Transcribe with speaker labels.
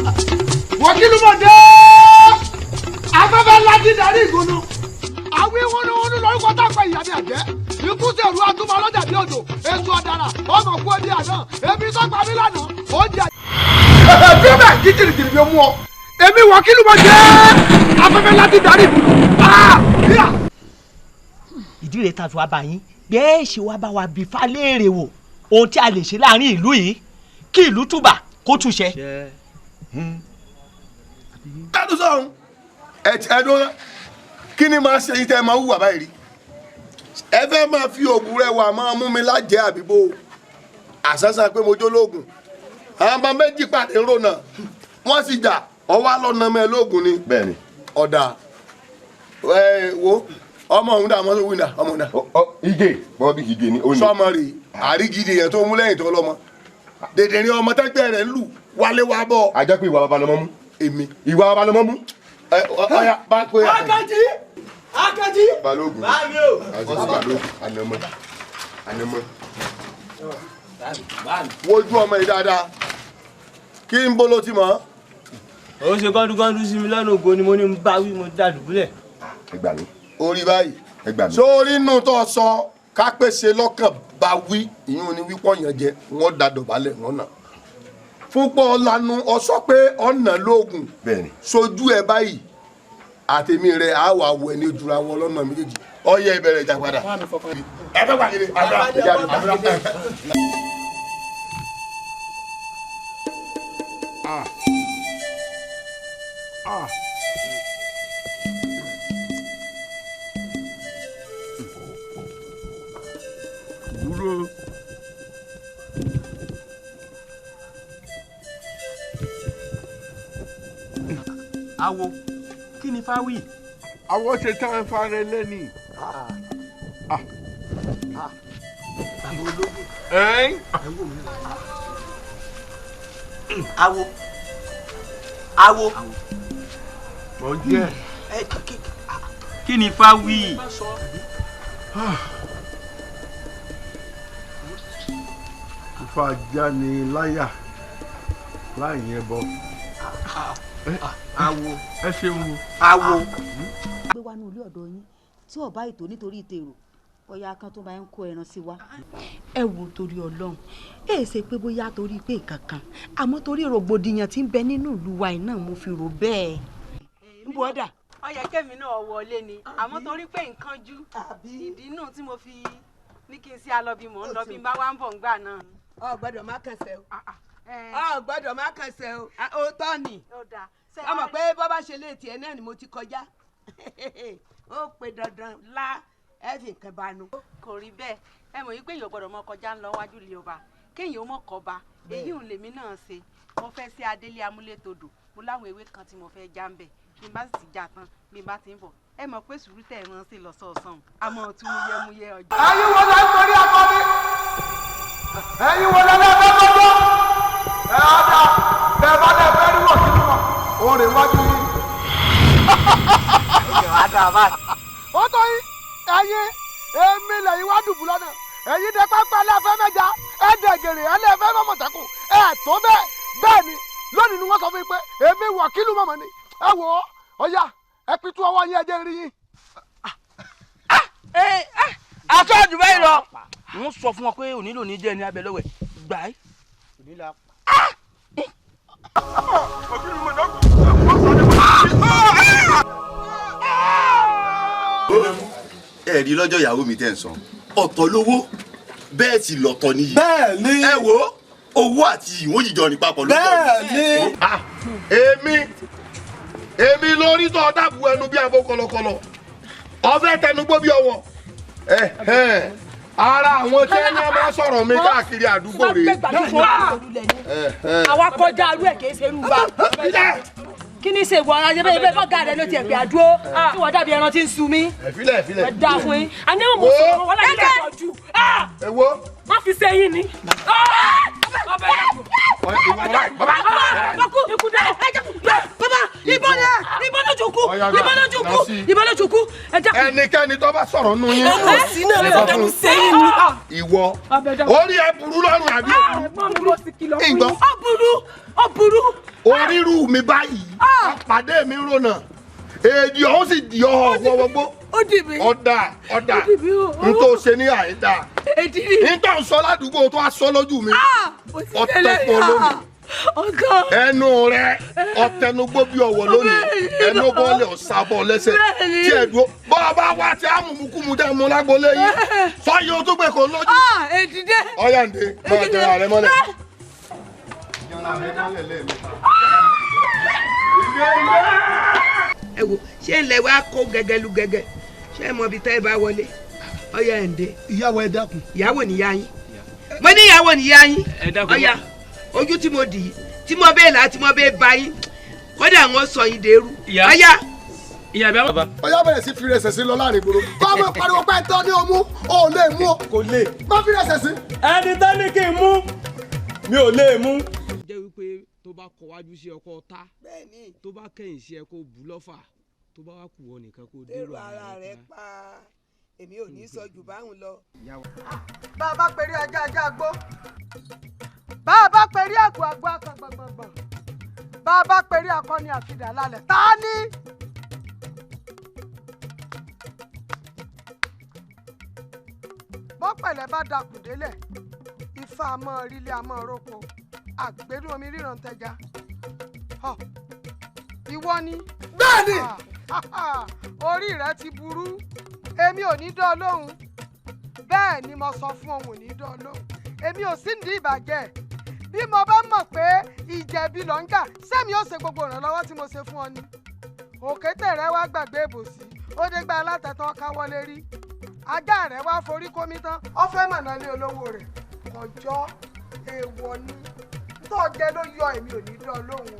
Speaker 1: Wọ́kìlú mọ̀ dé afẹ́fẹ́ láti darí ìgúnnu àwí wúnúwúnú lórúkọ tá a pẹ ìyá mi àjẹ́ ikú sèrú atúmọ̀ ọlọ́jà bí odò èso ọ̀dàrà ọmọ kú ẹbí àná ebi sọ́gbà mi lánàá ó di àjẹ́. Bí ó bẹ̀ kí jìnnìjìnnì bí ó mú ọ èmi wọ́kìlú mọ̀ dé afẹ́fẹ́ láti darí ìgúnnu.
Speaker 2: Ìdí rẹ̀ ta fi wá bá yín bẹ́ẹ̀ ṣe wá bá wa bí falẹ́rẹ̀ wò ohun tí a lè ṣe láàrin ìlú yìí kí ìlú túbà kó túṣẹ.
Speaker 3: Kádùn sọ̀hún ẹ dúró kí ni máa ṣe yín tẹ́ ẹ máa hùwà báyìí rí ẹ fẹ́ máa fi òògùn rẹ wà máa mú mi lájẹ́ àbíbó àṣàṣà pé mo jó lóògùn àwọn ọmọ méjì pàdé rònà wọ́n sì jà ọwọ́ àlọ́nà mẹ́ lóògùn ni.
Speaker 4: Bẹ́ẹ̀ni.
Speaker 3: Ọ̀dà ẹ wo ọmọ òun dà mọ́tò wíńdà ọmọ òun dà.
Speaker 4: Ige bọ́bí Ige ni ó ní.
Speaker 3: Sọmọ rè àrígidì yẹn tó mú lẹ́yìn tó lọ́mọ dèdè ní ọmọ tẹ́gbẹ́ rẹ̀ ń lù wálé wá bọ̀.
Speaker 4: A jẹ́ pé ìwà baba lọmọ mú.
Speaker 3: Èmi.
Speaker 4: Ìwà baba lọmọ mú.
Speaker 3: Ẹ ọya bá pé.
Speaker 1: Akànjí Akànjí.
Speaker 4: Balógun
Speaker 2: Báàmì o.
Speaker 4: àti balógun ànàmọ́ ànàmọ́.
Speaker 3: Wojú ọmọ yìí dáadáa kí n bolo ti mọ̀.
Speaker 2: Ó ṣe gọ́dúgọ́dú sí mi lọ́nà ògo ni mo ní ń bá wí mo dá dùbúlẹ̀.
Speaker 4: Ẹ gbà mí.
Speaker 3: Orí báyìí.
Speaker 4: Ẹ gbà mí.
Speaker 3: Sórí inú tó sọ kápẹ́sẹ̀ lọ́kàn bá wí ìyún ni wípọ̀ yàn jẹ wọ́n da dọ̀bálẹ̀ wọ́n nà. Fúnpọ̀ lanu ọsọ pé ọ̀nà lóògùn.
Speaker 4: Bẹ́ẹ̀ni.
Speaker 3: Sojú ẹ báyìí àtẹ̀mí rẹ̀ á wà wọ ẹni ojúra wọn lọ́nà méjèèjì ọyẹ ìbẹ̀rẹ̀ ìjà padà. Ẹ fẹ́ gbàgede àbúrà àbúrà.
Speaker 1: Dúró.
Speaker 2: Awo kí ni fáwí.
Speaker 1: Àwọn ṣe tán fara lẹ́ni.
Speaker 2: Awo awo.
Speaker 1: Mo ń jẹ́.
Speaker 2: Kí ni fáwí.
Speaker 1: Ifá já ni láyà láì yẹn bọ.
Speaker 2: Awo.
Speaker 1: Ẹ ṣeun o.
Speaker 2: Awo.
Speaker 5: Gbé wá ní ilé ọ̀dọ̀ yín tí ọba ètò nítorí tèrò ọya kan tó máa ń kó ẹran sí wa. Ẹ wo torí Ọlọ́run ẹ ṣe pé bóyá torí pé kankan àmọ́ torí rògbòdìyàn tí ń bẹ nínú ìlú wa náà mo fi rò bẹ́ẹ̀.
Speaker 6: Ń bọ̀ ọ́dà. Ó yẹ kémi náà wọlé ni àmọ́ torí pé nǹkan jú ìdí nù tí mo fi ní kí n sí alọ́bí mò ń lọ bí n bá wá ń bọ̀ ń gbà náà.
Speaker 7: Ọ gbọ́dọ̀ má kẹsẹ̀ o. Ọ gbọ́dọ̀ má kẹsẹ̀ o. Òótọ́ ni. Ọmọ pé bọ́ bá ṣe léètì ẹ náà ni mo ti kọjá. Ó pe dandan lá ẹ fi nǹkan banu.
Speaker 6: Kò rí bẹ́ẹ̀ ẹ mọ̀ wípé èèyàn gbọ́dọ̀ mọ kọjá ń lọ wájú ilé ọba kéèyàn ó mọ̀ kọba èyí ò lèmi náà ṣe mo fẹ́ sí adélé amúlétodò mo láwọn ewé kan tí mo fẹ́ já ń bẹ̀ bí n bá sì ti já tán bí n bá ti ń bọ̀ ẹ mọ̀ pé sùúrù tẹ̀ rán sí lọ́sọ̀ọ̀sán àmọ́ tún múyẹ́múyẹ́ ọjọ́.
Speaker 1: Ẹ̀yin wo lẹ ń torí akọni? Ẹ̀yin wo lẹ lẹ́fẹ́ gbọ́dọ̀? Ẹ ọ̀dà bẹ́ẹ̀ bá lẹ fẹ́ rí wọ̀ sínú wọn, òun rè wájú yín. Ó tó yín, ẹ̀yin èmi lẹ́yìn wá dùbú lọ́nà ẹ̀yin dẹ pápá lẹ́fẹ́ mẹ́ja ẹ̀ dẹ̀gẹ̀rẹ̀ ẹ̀ lẹ́fẹ́ mọ̀mọ̀tẹ́kùn ẹ̀ tó bẹ́ẹ̀ bẹ́ẹ̀ ni lónìí ni wọ́n sọ fún mi pé èmi wọ̀kìlú mọ̀mọ́ ni ẹ wò ó ọ̀yà ẹ pitú ọwọ́ yín ẹ jẹ́ rí yín.
Speaker 8: Aṣọ àdúgbò yìí lọ. Wọ́n sọ fún wọn pé òní lòní jẹ́ ní abẹ lọ́wẹ̀ gbà á.
Speaker 4: Ẹ rí lọ́jọ́ ìyàwó mi tẹ̀ ń sàn ọ̀tọ̀ lówó bẹ́ẹ̀ sì lọ́tọ̀ nìyí.
Speaker 3: Bẹ́ẹ̀ni.
Speaker 4: Ẹ wo owó àti ìwọ̀n yìí ní papọ̀ lójọ́.
Speaker 3: Bẹ́ẹ̀ni. Èmi lórí tó dàbù ẹnu bí abo kọlọkọlọ ọfẹ tẹnugbó bí ọwọ́ ara àwọn tí ẹni ọmọ sọ̀rọ̀ mi káàkiri àdúgbò rèé.
Speaker 9: Àwa kọjá arú ẹ̀ kì í ṣe irú wa. Kí ni ṣe ìwọ ara ṣe bẹ́ẹ̀ bẹ́ẹ̀ bọ́gà rẹ ló tiẹ̀ pé àdúró tí wọ́n dàbí ẹran tí ń sun mí.
Speaker 3: Ẹ̀fílẹ̀ ẹ̀fílẹ̀.
Speaker 9: Ẹ dáa fún yín. Àní mo sọ̀rọ̀ wọn láti lè pọ̀ jù.
Speaker 3: Èwo.
Speaker 9: Má fi ṣe yín ni. Bàbá ìbọn lójú kú ìbọn lójú kú ìbọn lójú kú.
Speaker 3: Ẹnikẹ́ni tó bá sọ̀rọ̀ nù yín.
Speaker 9: Ọmọ sí náà lè dẹnu sẹ́yìn ni.
Speaker 3: Ìwọ orí ẹ burú lọ́rùn àbí.
Speaker 9: Ẹ̀gbọ́n mi mo sì kìlọ̀ fún yín. Ó burú ó burú.
Speaker 3: Orírù mi báyìí pàdé mi rònà èdè ọ̀hún sì di ọ̀hún wọ́wọ́gbó. Ọ̀dà ọ̀dà n tó ṣe ní àìdá n tó ń sọ ládùúgbò tó a sọ lójú mi ọ̀tẹ̀ pọ̀ lónìí. Ẹnu rẹ ọ̀tẹnugbó bí ọ̀wọ̀ lónìí ẹnu bọ́ọ̀lì ọ̀sàbọ̀ lẹ́sẹ̀ tí ẹ dúró bọ́ ọ bá wá tí amúmukúmu tẹ́ mú lágbolé yín sọ́yìn o tó gbé kó lójú. Ọ̀yà ǹdè máa jẹrà rẹ mọ́lẹ̀.
Speaker 7: Ẹ wo ṣé ń lẹ wá kó gẹ́gẹ́ lu gẹ́gẹ́ ṣé ẹ mọ ibi tẹ́ ẹ bá wọlé ọ̀yà ǹdè.
Speaker 1: Ìyàwó ẹ dákun.
Speaker 7: Ìyàwó nìyá yín mo ní ìyàwó nìyá yín ọ̀yà ojú tí mo dì í tí mo bẹ́ẹ̀ là tí mo bẹ́ẹ̀ bá yín kódà wọ́n sọ yín dèrú. Ọ̀yà.
Speaker 8: Ìyá bẹ́ẹ̀ bàbá.
Speaker 1: Ọ̀yà bẹ̀rẹ̀ sí fi rẹsẹ̀ sí lọ láàrin ìgboro. Kọ́ ọmọ pariwo pé tọ́ ní omú ò lè mú o.
Speaker 10: Kò lè.
Speaker 1: Má fi rẹsẹ̀ sí.
Speaker 10: Ẹni tán ní kí n mú mi ò lè mú.
Speaker 11: Jẹ́ wípé tó bá kọ wájú sí ọkọ ta tó bá kẹ̀yìn sí ẹ kó bù lọ́fà tó bá wà kù ọ nìkan kó dérò
Speaker 7: ara rẹ pa èmi ò ní sọ jù báhùn lọ.
Speaker 6: Bá a bá perí ajá ajá gbó, bá a bá perí àgbò àgbò akàn gbọ̀ngbọ̀ngbọ̀n, bá a bá perí akọni àfidà lálẹ́ ta ni. Bọ́pẹ̀lẹ́ bá dakùn délẹ̀ ifá a máa rílé a máa róko àgbẹ̀dùn omi ríran tẹja. Ìwọ ni.
Speaker 1: Bẹ́ẹ̀ni.
Speaker 6: Orí rẹ ti burú èmi ò ní dán lóhùn bẹ́ẹ̀ ni mo sọ fún òun ò ní dán lóhùn èmi ò sí ní ìbàjẹ́ bí mo bá mọ̀ pé ìjẹ̀bi ló ń gà sẹ́mi ó ṣe gbogbo ìrànlọ́wọ́ tí mo ṣe fún ọ ni. Òkété rẹ wá gbàgbé ìbòsí ó dé gba alátẹ̀tàn káwọ́lé rí ajá rẹ wá forí kómi tán ó fẹ́ mọ̀nà lé olówó rẹ̀ kọjọ́ èèwọ̀ ni tó jẹ́ ló yọ èmi ò ní dán lóhùn o.